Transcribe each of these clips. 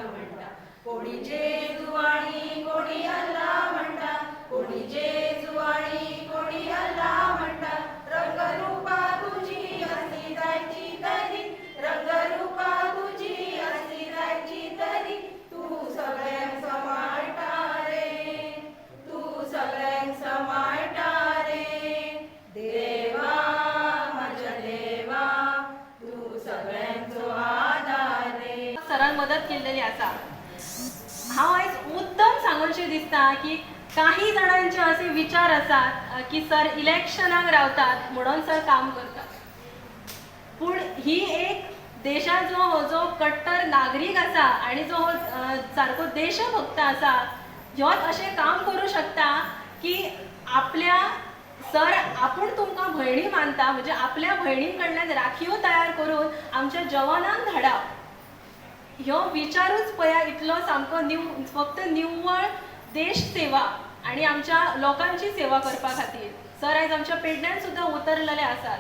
म्हणटा. कोणी जेजू आनी कोणी अल्ला म्हणटा, कोणी जेजू आनी कोणी अल्ला म्हणटा. रंगरुपा तुजी असली जायची तरी, रंगरुपा तुजी असली जायची तरी, तूं सगळ्यांक सांबाळटा रे, तूं सगळ्यांक सांबाळटा रे. देवा म्हाज्या देवा, तूं सगळ्यांचो आदार रे. सरान मदत केल्लेली आसा. हांव आयज मुद्दम सांगूनशें दिसता की काही जाणांचे असे विचार आसात की सर इलेक्शनाक रावतात म्हणून सर काम करतात, पूण ही एक देशाचो हो जो कट्टर नागरीक आसा आनी जो हो सारको देशभक्त आसा, ह्योच अशें काम करूं शकता की आपल्या सर आपूण तुमकां भयणी मानता, म्हणजे आपल्या भयणीं कडल्यान राखयो तयार करून आमच्या जवानांक धाडप, ह्यो विचारूच पळया इतलो सामको फक्त निव्वळ देश सेवा आनी आमच्या लोकांची सेवा करपा खातीर सर आयज आमच्या पेडण्यान सुद्दां उतरलेले आसात.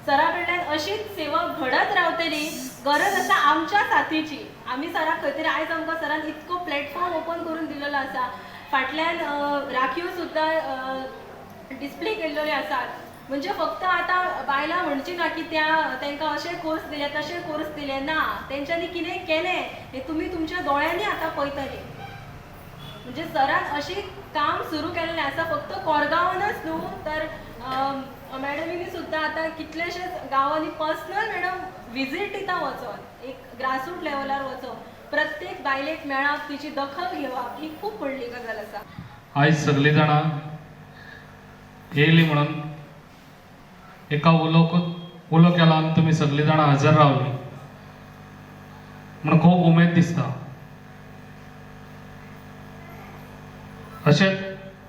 सरा कडल्यान अशीच सेवा घडत रावतली. गरज आसा आमच्या साथीची. आमी सराक खंय तरी आयज आमकां सरान इतको प्लॅटफॉर्म ओपन करून दिलेलो आसा, फाटल्यान राखयो सुद्दां डिस्प्ले केल्लेल्यो आसात. म्हणजे फक्त आतां बायलां म्हणची ना की त्या तांकां अशे कोर्स दिले तशे कोर्स दिले ना, तेंच्यांनी कितें केलें हें तुमी तुमच्या दोळ्यांनी आतां पळयतलीं. म्हणजे सरान अशी काम सुरू केल्लें आसा फक्त कोरगांवानच न्हू, तर मॅडमीनी सुद्दां आतां कितलेशेच गांवांनी पर्सनल मॅडम विजीट दिता वचोन, एक ग्रासरूट लेवलार वचोन प्रत्येक बायलेक मेळप, तिची दखल घेवप ही खूब व्हडली गजाल आसा. आयज सगळीं जाणां येयली म्हणून एका उलो केला आनी तुमी सगळीं जाणां हजर रावली म्हणून खूब उमेद दिसता. अशेंच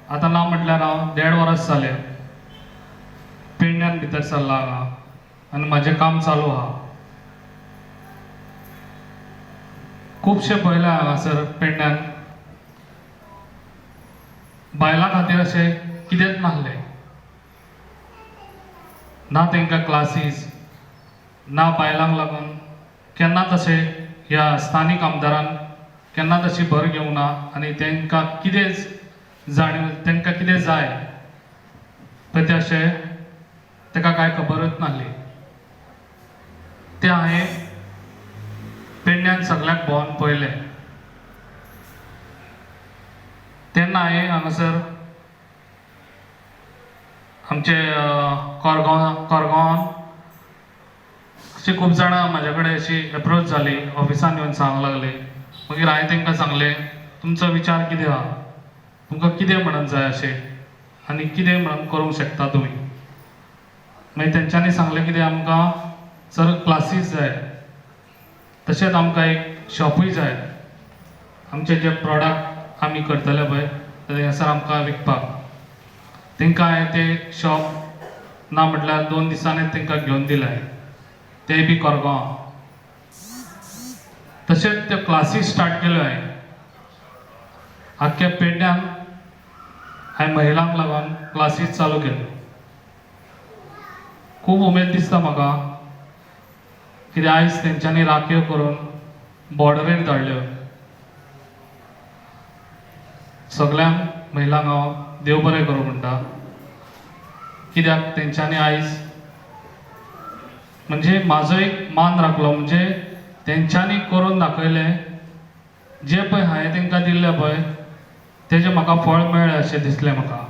आतां ना म्हटल्यार हांव 1.5 वरस जालें पेडण्यान भितर सरला हांगा आनी म्हाजें काम चालू आहा. खुबशें पळयलें हांगासर पेडण्यान बायलां खातीर अशें कितेंच नासलें, ना तांकां क्लासीस, ना बायलांक लागून केन्नाच अशें ह्या स्थानीक आमदारान केन्नाच अशी भर घेवंक ना आनी तांकां कितें जाणीव, तांकां कितें जाय पळय तें अशें ताका कांय खबरूच नासली. तें हांवें पेडण्यान सगळ्याक भोंवन पळयलें. तेन्ना हांवें हांगासर आमचे कोरगांवान अशी खूब जाणां म्हाज्या कडेन अशी एप्रोच जाली, ऑफिसान येवन सांगूंक लागली. मागीर हांवें तांकां सांगलें तुमचो विचार कितें आहा, तुमकां कितें म्हणून जाय अशें आनी कितें म्हणून करूंक शकता तुमी. मागीर तेंच्यांनी सांगलें कितें आमकां सर क्लासीस जाय, तशेंच आमकां एक शॉपूय जाय, आमचे जे प्रोडक्ट आमी करतले पळय ते थंयसर आमकां विकपाक. तांकां हांवें तें शॉप ना म्हटल्यार 2 दिसांनी तांकां घेवन दिलें, तें बी कोरगांव. तशेंच त्यो क्लासीस स्टार्ट केल्यो हांवें आख्ख्या पेडण्यान, हांवें महिलांक लागून क्लासीस चालू केल्यो. खूब उमेद दिसता म्हाका कित्याक आयज तेंच्यांनी राखयो करून बॉर्डरीर धाडल्यो. सगळ्यांक महिलांक हांव देव बरें करूं म्हणटा, कित्याक तेंच्यांनी आयज म्हणजे म्हाजो एक मान राखलो, म्हणजे तेंच्यांनी करून दाखयलें जें पळय हांवें तांकां दिल्लें पळय तेजें म्हाका फळ मेळ्ळें अशें दिसलें म्हाका.